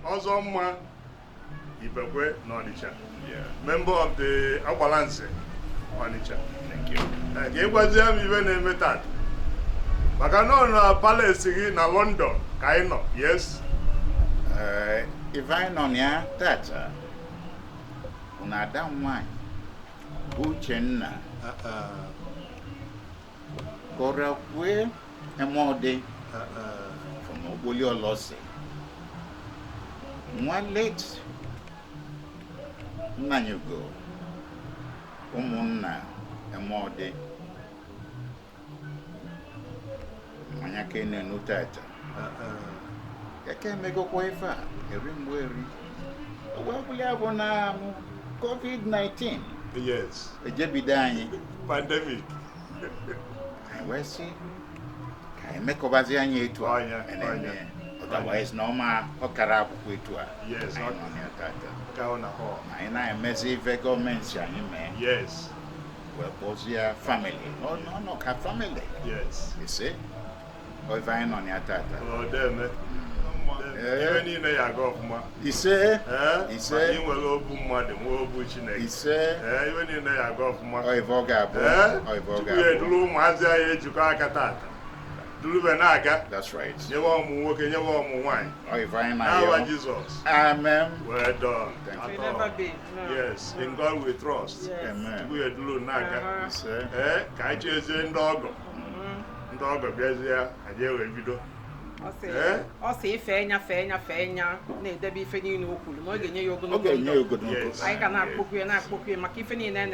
Ozomma Ibekwe Onitsha, member of the Agbalanse Onitsha. Thank you. It was them even a method. But I know na palace in London, Kaino, yes. If I know ya, that una damn wine. Uche Orakwue Emode from Ogbolio Losse. One late Nanyugo Umuna Emode Manyake Nutata. I can't make a quafer, a ring weary. Well, we have on COVID-19. Yes. A jebby dying. Pandemic. Where see? I make a Bazian to and otherwise, no ma or carab with her. Yes, I not know that. Kauna Hall. And I may see Vego mention him. Yes. Well, Bozia family. No, cat family. Yes. You see? Or if I know your tata. Oh, damn. Even in a government. He say, you will open more than more butching. he say, even in a government. or Voga, or Voga. That's right. You want more work and you want more wine. Or if I know Jesus. Amen. Well done. Thank you. Never be. No. Yes, in God we trust. Yes. Amen. We are doing naga. Kaches in dog. Dog of Bezia, I deal with video. Or say, Fenya, nay, there be Fanny no cool. No, Okay, no good. I cannot cook you and I cook you, Makifany and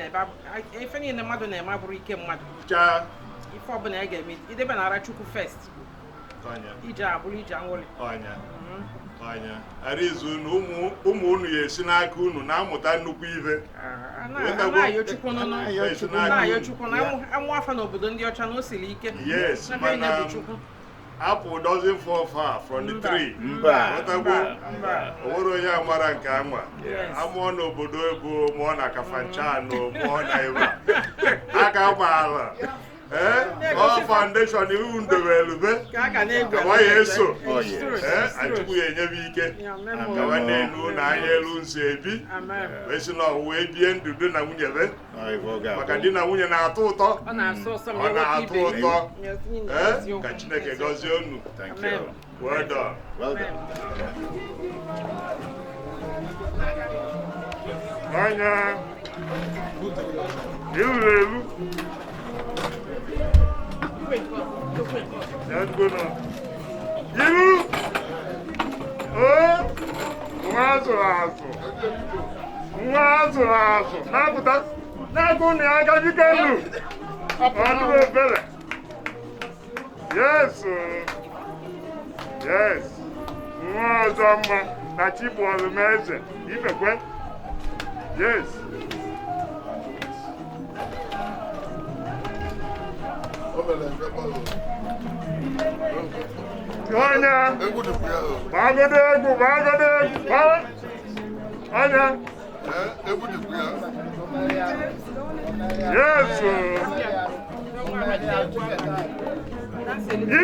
if any in the mother name, I will become mad. Cha, if I ban again, it depends on Chuku first. Ija, Onya. Arizu ụmụ yes na aka unu na amụta nnukwu ive. Na-ayọ Chukwu na amụ afa n'obodo ndị ọcha na o siri ike. Yes, mana apple doesn't fall far from the tree. Oworo onye amara nke ama. Amụọ n'obodo ebo mụọ na Kafanchan mụọ na Eba. Aka amaala. All foundation iwu ndebelube. Kawa yeso. Atupu yenye bike. Kawa nenu na anya elu nso ebi. Wesi na owe bie ndudu na nwunye be. Maka di na nwunye na-atọ ụtọ. Ọ na-atọ ụtọ. Ka Chineke gọzie unu. Thank you. Well done. Well done. Anya. Iwu. That's good enough. You? Oh? Wazo. Nakuta. Nakuni akajikelu. Adu bele. Yes. Yes. Wazo ma. Na chibu azumeze. Ibekwe. Yes. Anya, bagade. Anya, yes, you.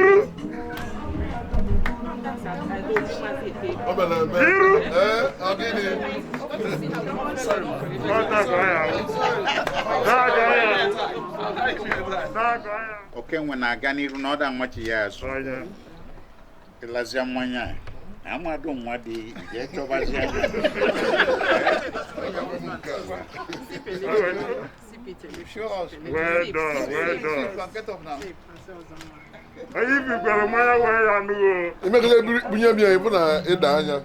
Okay, when I got it, not that much years. The last year, I'm not doing what the get over here. Well done. Get up now. If you got a mile where I know, you make a bunya even a danya.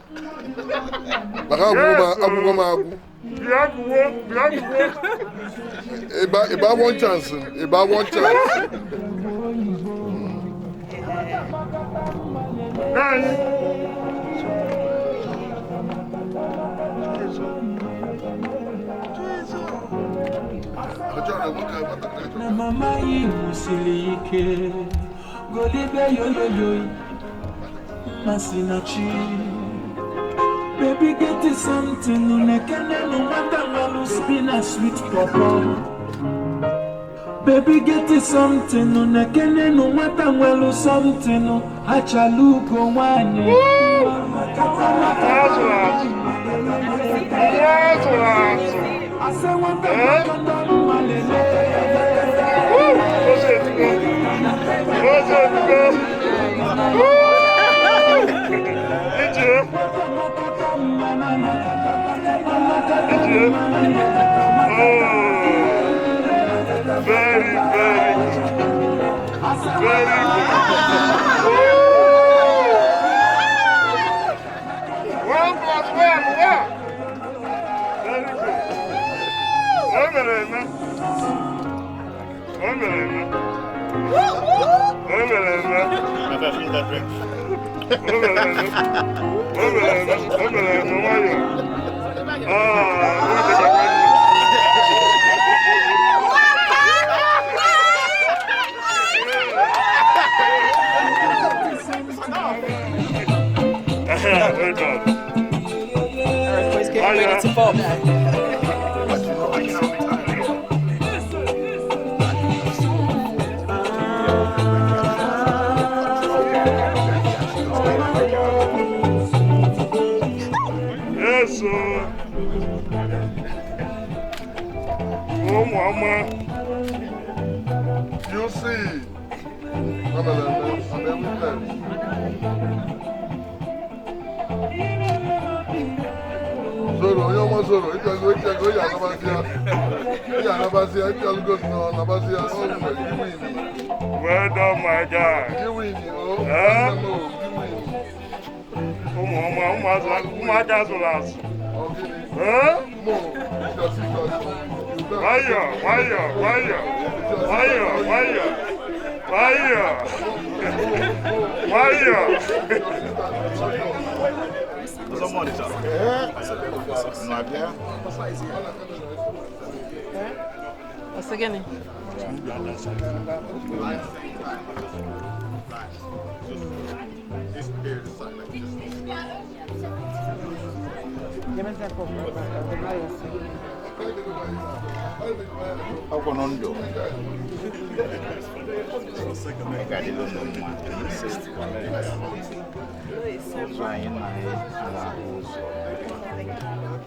But I'm about one chance. About one chance. Na mama yi musilike golibe yo masinachi baby get it something unekene no matter what spin a sweet papa Baby get it something no nekene no nwata nwelu something no achalugo nwanye. I say one time malele. Very, very good. One plus one, yeah. Very good. Well done. Boys getting ready to bob. Yes, sir. Oh, mama. You see, I'm a witness. Zoro, you almost Zoro. If you go, you are Nabasia. You are Nabasia. If you go to Nabasia, Well done, my guy. you win. You Huh? win. Oh, my guys will ask. Okay. Huh? No, it's your sister. Why? What's again?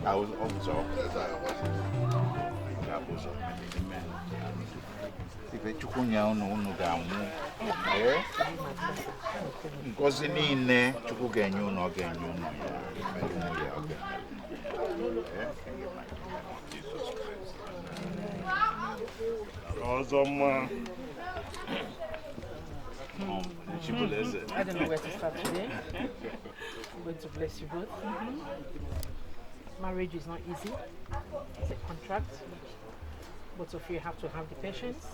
I was observed. Chukunya unu gamu. Ngozi niile Chukwu ga-enye unu ọ ga-enye unu Ọzọmma. I don't know where to start today. I'm going to bless you both. Marriage is not easy. It's a contract. Both of you have to have the patience,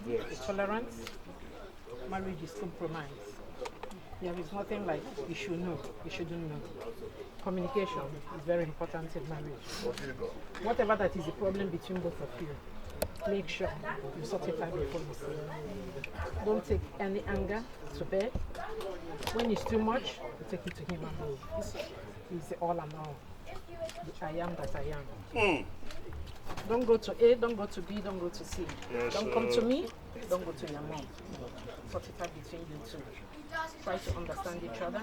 the tolerance. Marriage is compromise. There is nothing like you should know, you shouldn't know. Communication is very important in marriage. Whatever that is a problem between both of you, make sure you sort it out before you see it. Don't take any anger to bed. When it's too much, you take it to him and move. He's the all and all. The I am that I am. Don't go to A, don't go to B, don't go to C. Yes, don't come to me, don't go to your mom. Sort it out between you two. Try to understand each other.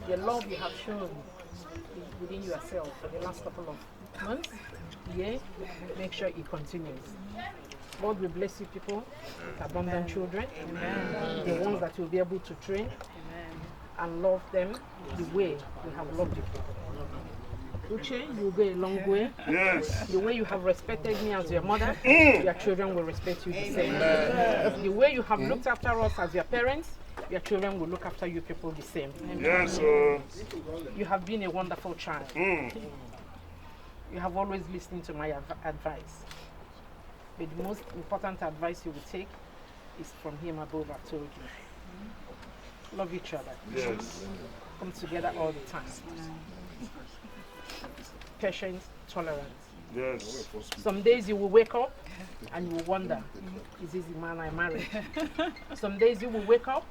The love you have shown within yourself for the last couple of months, make sure it continues. Lord will bless you people with abundant children. Amen. The ones that you'll be able to train. Amen. And love them the way we have loved you. Uche, you will go a long way. Yes. The way you have respected me as your mother, your children will respect you the same. The way you have looked after us as your parents, your children will look after you people the same. Yes, sir. You have been a wonderful child. You have always listened to my advice. But the most important advice you will take is from him above, I've told you. Love each other. Yes. Come together all the time. Patience, tolerance. Yes. Some days you will wake up and you will wonder, is this the man I married? Some days you will wake up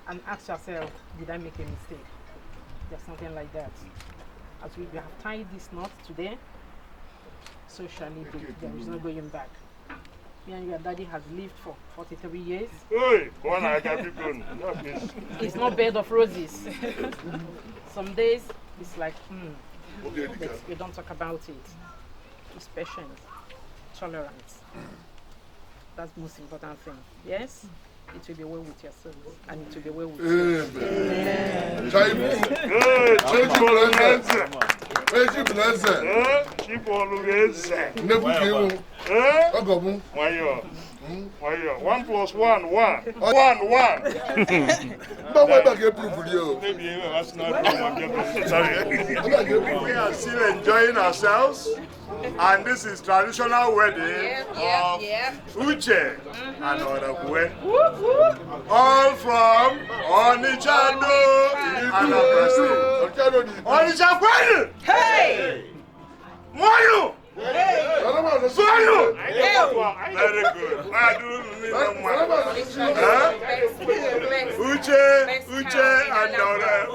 and ask yourself, did I make a mistake? There's something like that. As we have tied this knot today, so shall it be. There is no going back. Me and your daddy has lived for 43 years. Hey, one I got people. It's not bed of roses. Some days it's like, but we don't talk about it. It's patience, tolerance. That's the most important thing. Yes? It will be well with your soul, and it will be well with you. One plus one. One. But why back here proof you? We are still enjoying ourselves, and this is traditional wedding of Uche and Orakwue. All from Onitsha and Onitsha Kwenu! Hey! Moyo! Soyo! Very good.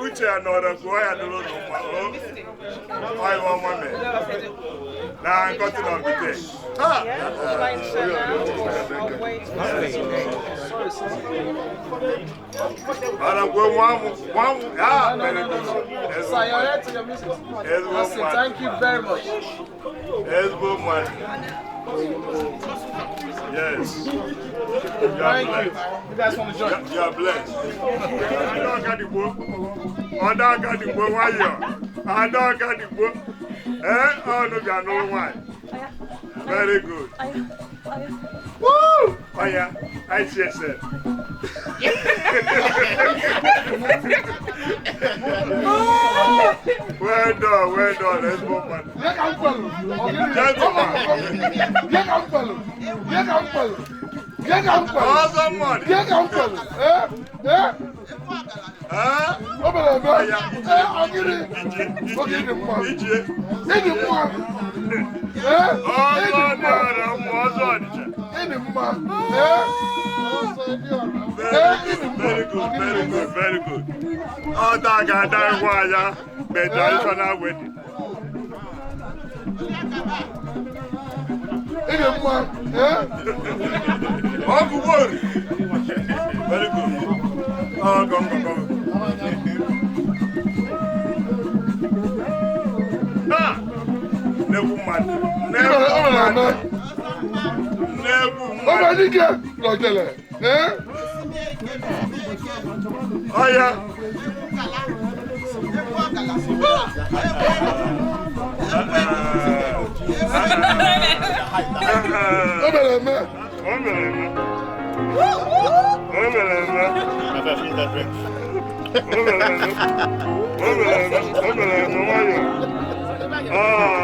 Uche and Orakwue. I want one man. Now I'm cutting off the day. Thank you very much. Yes. Thank you. You guys want to join? You are blessed. I don't got the book. Eh? Oh, no, you are no one. Very good. Woo! Oh, yeah. I see it. Well done. Let's go, man. Awesome money. Very good. Oh, that traditional wedding. Oh, good work. Very good. Oh, come. Never man. Oh, yeah. Ah.